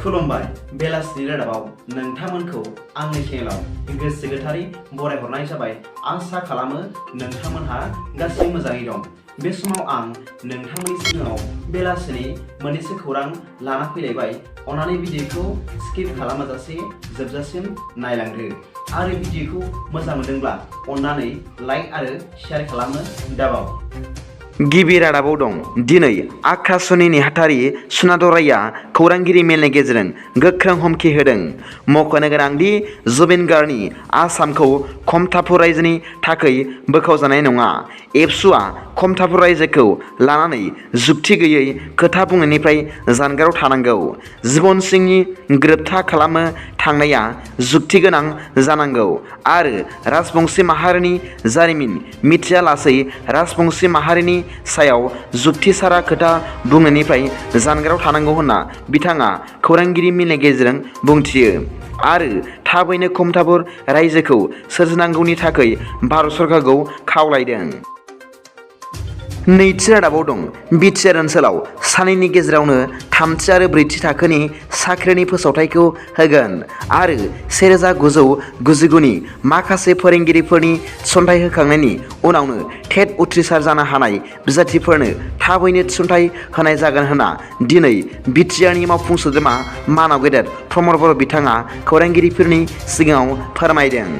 खुलुमबाय बेलासिनि रादाबाव नोंथांमोनखौ आंनि चेनेलाव गोसो गोथारै बरायहरनाय जाबाय। आसा खालामो नोंथांमोनहा गासै मोजाङै दं। बे समाव आं नोंथांमोननि सिगाङाव बेलासिनि मोननैसो खौरां लाना फैलायबाय। अन्नानै भिडिअखौ स्किप खालामाजासे जोबजासिम नायलांदो आरो भिडिअखौ मोजां मोनदोंब्ला अन्नानै लाइक आरो शेयार खालामनो दाबाव। गिबि रादाबाव दं दिनै आक्रासनि नेहाथारि सुनादराया खौरांगिरि मेलनि गेजेरजों गोख्रों हमखि होदों। मख'नो गोनांदि जुबिन गार्गनि आसामखौ खमथापुर रायजोनि थाखाय बोखावजानाय नङा। एबसुआ खमथापुर रायजोखौ लानानै जुक्ति गैयै खोथा बुंनायनिफ्राय जानगाराव थानांगौ। जिबन सिंनि ग्रोबथा खालामनो थांनाया जुक्ति गोनां जानांगौ आरो राजबंशी माहारिनि जारिमिन मिथियालासै राजबंशी माहारिनि सायाव जुक्तिसारा खोथा बुंनायनिफ्राय जानगाराव थानांगौ होनना बिथाङा खौरांगिरि मेलनि गेजेरजों बुंथियो आरो थाबैनो खमथापुर रायजोखौ सोरजिनांगौनि थाखाय भारत सरकारखौ खावलायदों। नैथि रादाबाव दं बिटिआर ओनसोलाव सानैनि गेजेरावनो थामथि आरो ब्रैथि थाखोनि साख्रिनि फोसावथायखौ होगोन आरो 1999नि माखासे फोरोंगिरिफोरनि थिसनथाइ होखांनायनि उनावनो टेट उथ्रिसार जानो हानाय बिजाथिफोरनो थाबैनो थिसनथाइ होनाय जागोन होनना दिनै बिटिआरनि मावफुं सोद्रोमा मानाव गेदेर प्रमद बर' बिथाङा खौरांगिरिफोरनि सिगाङाव फोरमायदों।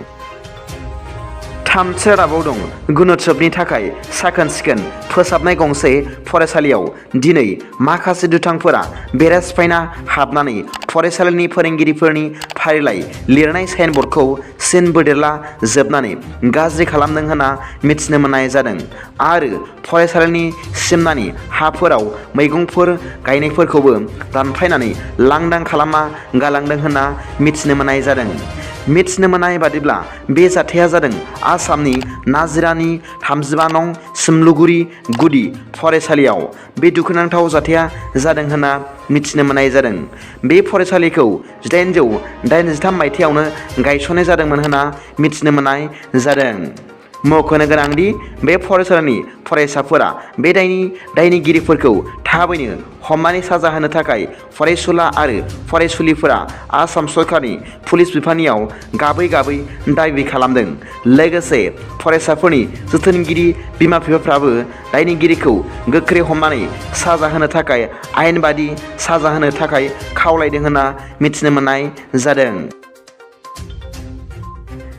थामथि रादाबाव दं गुणोत्सवनि थाखाय साखोन सिखोन फोसाबनाय गंसे फरायसालियाव दिनै माखासे दुथांफोरा बेरा सिफायना हाबनानै फरायसालिनि फोरोंगिरिफोरनि फारिलाइ लिरनाय साइनबर्डखौ सिन बोदेरला जोबनानै गाज्रि खालामदों होनना मिथिनो मोननाय जादों आरो फरायसालिनि सिमनानि हाफोराव मैगंफोर गायनायफोरखौबो दानफायनानै लांदां खालामना गालांदों होनना मिथिनो मोननाय जादों। मिथिनो मोननाय बादिब्ला बे जाथाया जादों आसामनि नाजिरानि 35 नं सिमलुगुरि गुदि फरायसालियाव। बे दुखुनांथाव जाथाया जादों होनना मिथिनो मोननाय जादों। बे फरायसालिखौ 1883 मायथाइयावनो गायसननाय जादोंमोन होनना मिथिनो मोननाय जादों। मख'नो गोनांदि बे फरायसालिनि फरायसाफोरा बे दायनिगिरिफोरखौ थाबैनो हमनानै साजा होनो थाखाय फरायसुला आरो फरायसुलिफोरा आसाम सरकारनि पुलिस बिफाननियाव गाबै गाबै दाबि खालामदों। लोगोसे फरायसाफोरनि जोथोनगिरि बिमा बिफाफ्राबो दायनिगिरिखौ गोख्रै हमनानै साजा होनो थाखाय आयेन बादि साजा होनो थाखाय खावलायदों होनना मिथिनो मोननाय जादों।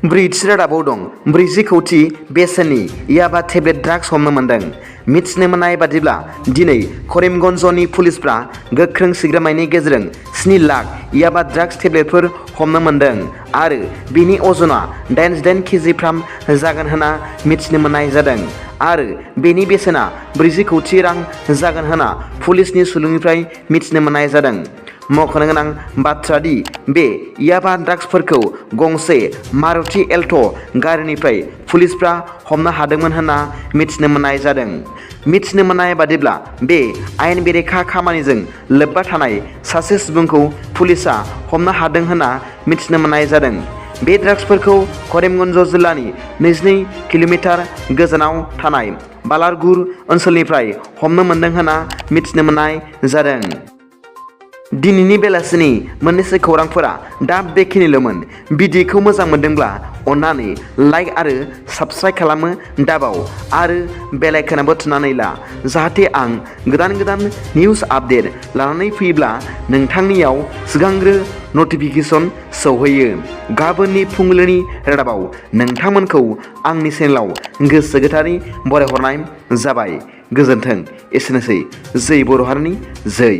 ब्रैथि रादाबाव दं 40 कौटि बेसेननि याबा टेब्लेट ड्राग्स हमनो मोनदों। मिथिनो मोननाय बादिब्ला दिनै करिमगन्जनि पुलिसफ्रा गोख्रों सिग्रोमनायनि गेजेरजों 7 लाख याबा ड्राग्स टेब्लेटफोर हमनो मोनदों आरो बेनि अजना 88 केजिफ्राम जागोन होनना मिथिनो मोननाय जादों आरो बेनि बेसेना 40 कौटि रां जागोन होनना पुलिसनि सुलुंनिफ्राय मिथिनो मोननाय जादों। मख'नो गोनां बाथ्रा दि बे याबा ड्राग्सफोरखौ गंसे मारुति एल्ट' गारिनिफ्राय पुलिसफ्रा हमनो हादोंमोन होनना मिथिनो मोननाय जादों। मिथिनो मोननाय बादिब्ला बे आयेन बेरेखा खामानिजों लोब्बा थानाय सासे सुबुंखौ पुलिसआ हमनो हादों होनना मिथिनो मोननाय जादों। बे ड्राग्सफोरखौ करिमगन्ज जिल्लानि 22 किल'मिटार गोजानाव थानाय बालारगुर ओनसोलनिफ्राय हमनो मोनदों होनना मिथिनो मोननाय जादों। दिनैनि बेलासिनि मोननैसो खौरांफोरा दा बेखिनिल'मोन। भिडिअखौ मोजां मोनदोंब्ला अन्नानै लाइक आरो साबस्क्राइब खालामनो दाबाव आरो बेल आइकनआबो थुनानै ला जाहाथे आं गोदान गोदान निउस आपडेट लानानै फैयोब्ला नोंथांनियाव सिगांग्रो नटिफिकेसन सौहैयो। गाबोननि फुंबिलिनि रादाबाव नोंथांमोनखौ आंनि चेनेलाव गोसो गोथारै बरायहरनाय जाबाय। गोजोन्थों। एसेनोसै। जै बर' हारिनि जै।